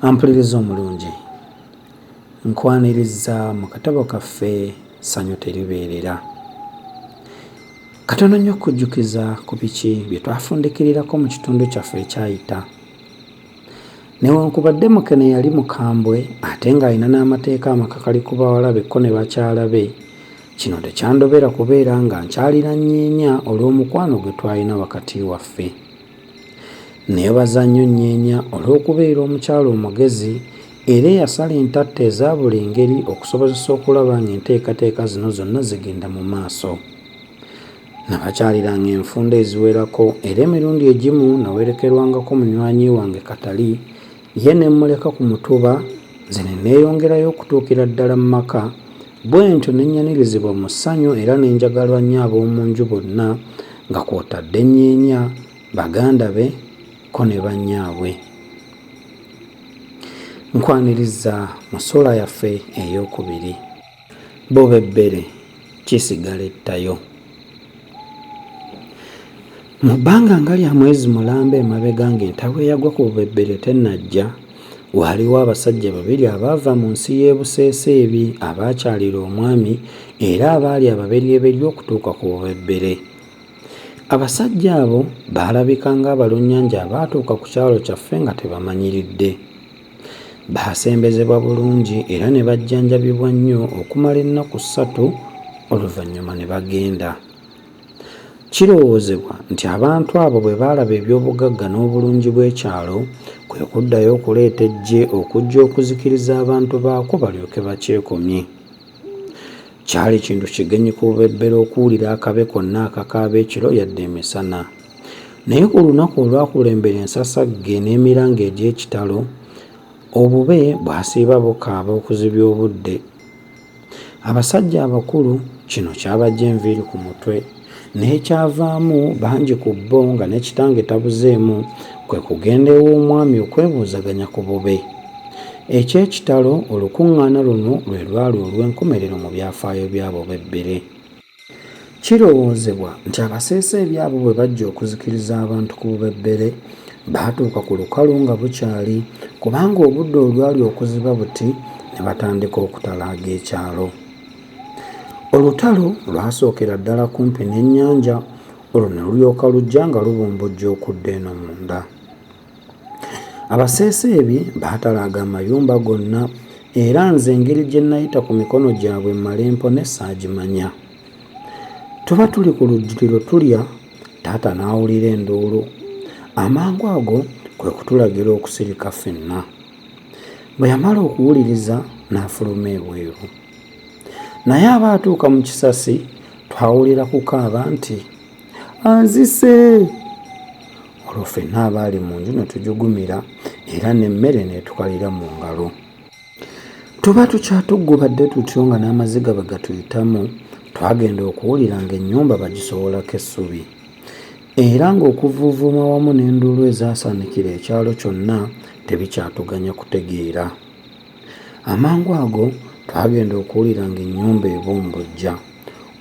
Ampuliriza omulungi, nkwaniriza mu katabo kaffe Ssanyu Teribeerera. Katono nnyo okukujjukiza ku biki bye twafundikirirako mu kitundu kyaffe ekyayita. Newankubadde Mukene yali mukambwe ate ng'alina n'amateeka amakakali ku bawala be ko ne bakyala be, kino tekyandobera kubeera nga nkyalira Nnyeenya olw'omukwano gwe twalina wakati waffe. Nneebaza nnyo Nnyeenya olw'okubeera omukyala omugezi era eyasala entatta eza buli ngeri okusobozesa okulaba ng'enteekateeka zino zonna zigenda mu maaso. Nabakyaliranga enfunda eziwerako era emirundi egimu nawerekerwangako munywanyi wange Katali ye ne mmuleka ku mutuba nze ne neeyongerayo okutuukira ddala mu maka bwentyo ne nnyanirizibwa mu ssanyu era ne njagalwa nnyo ab'omu nju bonna nga kw'otadde Nnyeenya, baganda be ko ne bannyaabwe. Nkwaniriza mu ssuula yaffe ey'okubiri. Bubebbere kisigala ettayo. Mu bbanga nga lya mwezi mulamba emabega ng'entabwe eyagwa ku Bubebbere tennajja, waaliwo abasajja babiri abaava mu nsi y'e Buseeseebi abaakyalira omwami era abaali ababeryeberye okutuuka ku Bubebbere. Abasajja abo baalabika ng'abalunnyanja abaatuuka ku kyalo kyaffe nga tebamanyiridde. Baasembezebwa bulungi era ne bajjanjabibwa nnyo okumala ennaku ssatu oluvannyuma ne bagenda. Kirowoozebwa nti abantu abo bwe baalaba eby'obugagga n'obulungi bw'ekyalo kwe kuddayo okuleeta eggye okujja okuzikiriza abantu baakwo balyoke bakyekomye. Kyali kintu kigenyi ku Bubebbere okuwulira akabe konna akakaaba ekiro yadde emisana. Naye ku lunaku olwakulembera ensasagge n'emiranga egy'ekitalo, obube bwasiiba bukaaba okuzibya obudde. Abasajja abakulu kino kyabaggya enviiri ku mutwe. N'ekyavaamu bangi ku bo nga ne kitange tabuzeemu kwe kugenda ew'omwami okwebuuzaganya ku bube. Eky'ekitalo, olukuŋŋaana luno lwe lwali olw'enkomerero mu byafaayo bya Bubebbere. Kirowoozebwa nti Abaseeseebi abo bwe bajja okuzikiriza abantu ku Bubebbere, baatuuka ku lukalu nga bukyali kubanga obudde olwali okuziba buti ne batandika okutalaaga ekyalo. Olutalo lwasookera ddala kumpi n'ennyanja olwo ne lulyoka lujja nga lubumbujja okudda eno munda. Abaseeseebi baatalaaga amayumba gonna era nze engeri gye nnayita ku mikono gyabwe mmale mpone saagimanya. Tuba tuli ku lujjuliro tulya, taata n'awulira enduulu. Amangu ago kwe kutulagira okusirika ffenna. Bwe yamala okuwuliriza n'afuluma ebweru. Naye aba atuuka mu kisasi twawulira kukaaba nti anzise! Olwo ffenna abaali mu nju ne tujugumira era n'emmere n'etukalira mu ngalo. Tuba tukyatuggubadde tutyo nga n'amaziga bwe gatuyitamu, twagenda okuwulira ng'ennyumba bagisowolako essubi. Era ng'okuvuuvuuma wamu n'enduulu ezaasaanikira ekyalo kyonna tebikyatuganya kutegeera. Amangu ago twagenda okuwulira ng'ennyumba ebumbujja.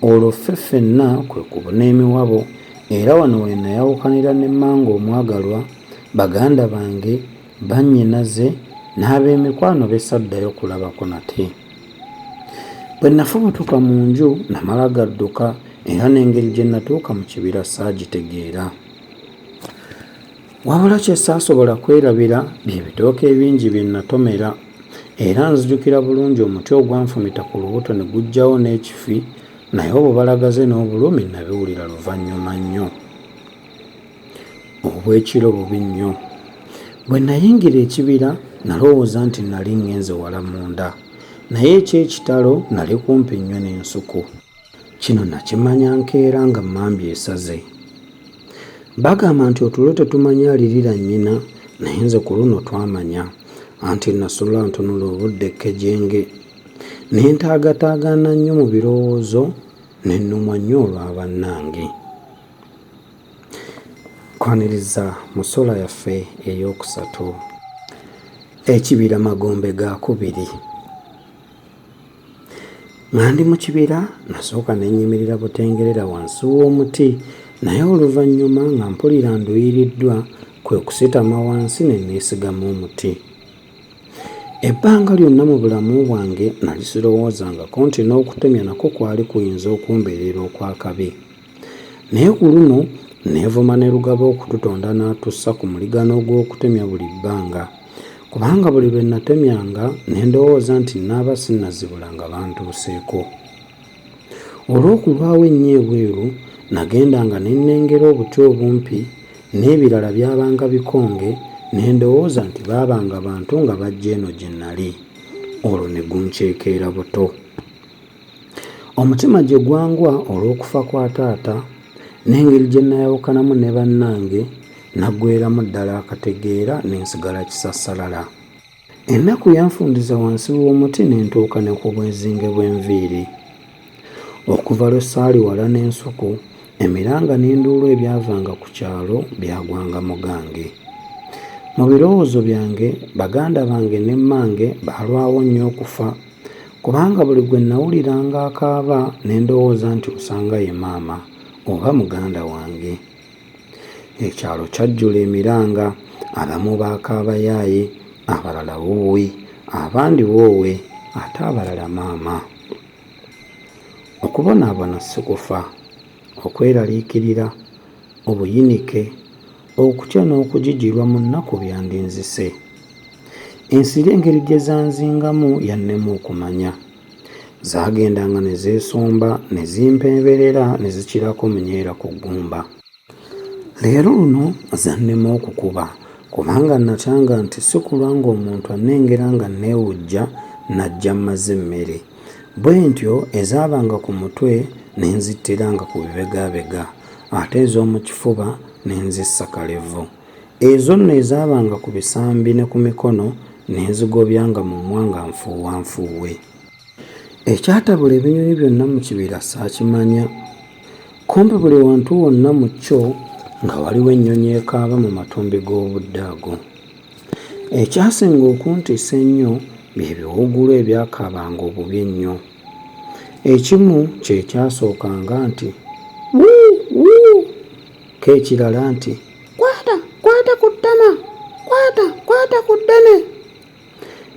Olwo ffe ffenna kwe kubuna emiwabo era wano we nayawukanira ne mmange omwagalwa, baganda bange, bannyinaze n'ab'emikwano be saddayo kulabako nate. Bwe nafubutuka mu nju namala gadduka era n'engeri gye natuuka mu kibira saagitegeera. Wabula kye saasobola kwerabira bye bitooke ebingi bye natomera era nzijukira bulungi omuti ogwanfumita ku lubuto ne guggyawo n'ekifi naye obubalagaze n'obulumi nabiwulira luvannyuma nnyo. Obw'ekiro bubi nnyo. Bwe nayingira ekibira nalowooza nti nali ŋŋenze wala munda naye eky'ekitalo nali kumpi nnyo n'ensuku. Kino nakimanya nkeera nga mmambya esaze. Bagamba nti otulo tetumanya alirira nnyina naye nze ku luno twamanya anti nasula ntunula obudde kkejenge ne ntaagataagana nnyo mu birowoozo ne nnumwa nnyo olwa bannange. Nkwaniriza mu ssuula yaffe ey'okusatu. Ekibira magombe gaakubiri. Nga ndi mu kibira nasooka ne nnyimirira butengerera wansi w'omuti naye oluvannyuma nga mpulira nduyiriddwa kwe kusitama wansi ne neesigama omuti. Ebbanga lyonna mu bulamu bwange nali sirowoozangako nti n'okutemya nakwo kwali kuyinza okumbeerera okw'akabi. Naye ku luno nneevuma ne Lugaba okututonda n'atussa ku muligano ogw'okutemya buli bbanga, kubanga buli lwe natemyanga ne ndowooza nti nnaaba sinnazibula nga bantuuseeko. Olw'okulwawo ennyo ebweru, nagendanga ne nnengera obuti obumpi n'ebirala byabanga bikonge ne ndowooza nti baabanga bantu nga bajja eno gye nnali, olwo ne gunkyekeera buto. Omutima gye gwangwa olw'okufa kwa taata n'engeri gye nnayawukanamu ne bannange, naggweeramu ddala akategeera ne nsigala kisassalala. Ennaku yanfundiza wansi w'omuti ne ntuuka ne ku bwezinge bw'enviiri. Okuva lwe saali wala n'ensuku, emiranga n'enduulu ebyavanga ku kyalo byagwanga mu gange. Mu birowoozo byange, baganda bange ne mmange baalwawo nnyo okufa kubanga buli gwe nnawuliranga akaaba ne ndowooza nti osanga ye maama oba muganda wange. Ekyalo kyajjula emiranga, abamu baakaaba yaaye, abalala wuuwi, abandi woowe ate abalala maama. Okubonaabona si kufa, okweraliikirira, obuyinike, okutya n'okujijirwa mu nnaku byandinzise. Ensiri engeri gye zanzingamu yannema okumanya. Zaagendanga ne zeesomba ne zimpeeberera ne zikirako munyeera ku ggumba. Leero luno zannema okukuba kubanga natyanga nti si kulwa ng'omuntu annengera nga nneewujja n'ajja ammaze emmere. Bwentyo ezaabanga ku mutwe ne nzittiranga ku bibegaabega ate ez'omu kifuba ne nzissa kalevu. Ezo nno ezaabanga ku bisambi ne ku mikono ne nzigobyanga mumwa nga nfuuwa nfuuwe. Ekyatabula ebinyonyi byonna mu kibira saakimanya. Kumpi buli wantu wonna mu kyo nga waliwo ennyonyi ekaaba mu matumbi g'obudde ago. Ekyasinga okuntiisa ennyo bye biwuugulu ebyakaabanga obubi ennyo. Ekimu kye kyasookanga nti, Wuu! Wuu! Ko ekirala nti, Kwata! Kwata ku ttama! Kwata! Kwata ku ddene!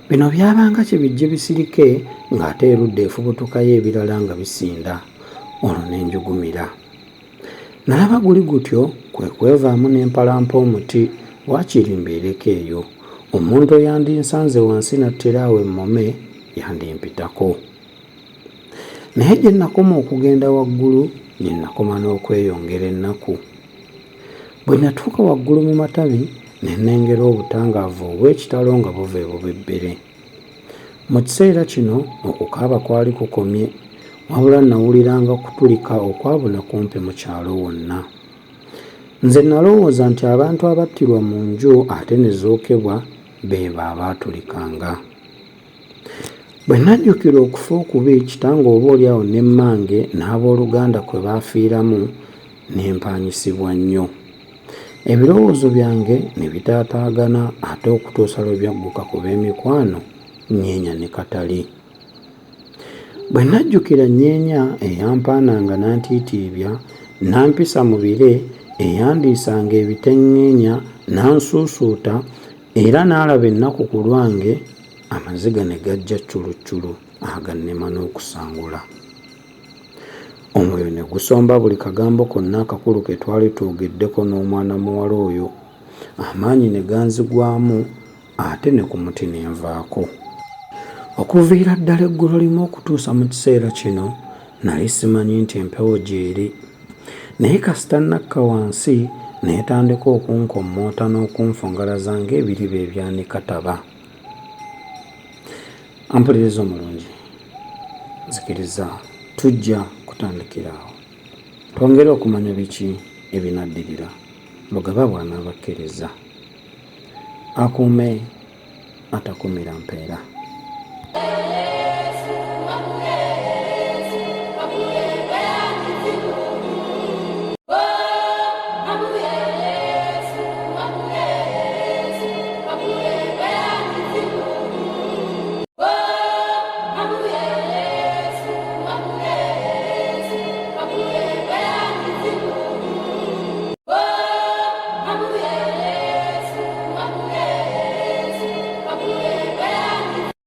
Bino byabanga kibijje bisirike ng'ate erudda efubutukayo ebirala nga bisinda, olwo ne njugumira. Nalaba guli gutyo kwe kwevaamu ne mpalampa omuti waakiri mbeereko eyo, omuntu eyandinsanze wansi n'attira awo emmome yandimpitako. Naye gye nakoma okugenda waggulu gye nakoma n'okweyongera ennaku. Bwe natuuka waggulu mu matabi ne nnengera obutangaavu obw'ekitalo nga buva e Bubebbere. Mu kiseera kino okukaaba kwali kukomye wabula nnawuliranga kutulika okwabuna kumpi mu kyalo wonna. Nze nnalowooza nti abantu abattirwa mu nju ate ne zookebwa beebo abaatulikanga. Bwe najjukira okufa okubi kitange oboolyawo ne mmange n'abooluganda kwe baafiiramu, ne mpaanyisibwa nnyo. Ebirowoozo byange ne bitaataagana ate okutuusa lwe byagguka ku b'emikwano Nyeenya ne Katali. Bwe najjukira Nyeenya eyampaananga n'antiitiibya, n'ampisa mu bire, eyandiisanga ebiteŋŋeenya n'ansuusuuta era n'alaba ennaku ku lwange, amaziga ne gajja cculucculu agannema n'okusangula. Omwoyo ne gusomba buli kagambo konna akakulu ke twali twogeddeko n'omwana muwala oyo. Amaanyi ne ganzigwamu ate ne ku muti ne nvaako. Okuviira ddala eggulo limu okutuusa mu kiseera kino nali simanyi nti empewo gyeri. Naye kasita nakka wansi n'etandika okunkommoota n'okunfongalaza ng'ebiriba ebyanika taba. Ampuliriza omulungi, nzikiriza tujja kutandikira awo twongere okumanya biki ebinaddirira Lugaba bw'anaaba akkirizza. Akuume atakuumira mpeera.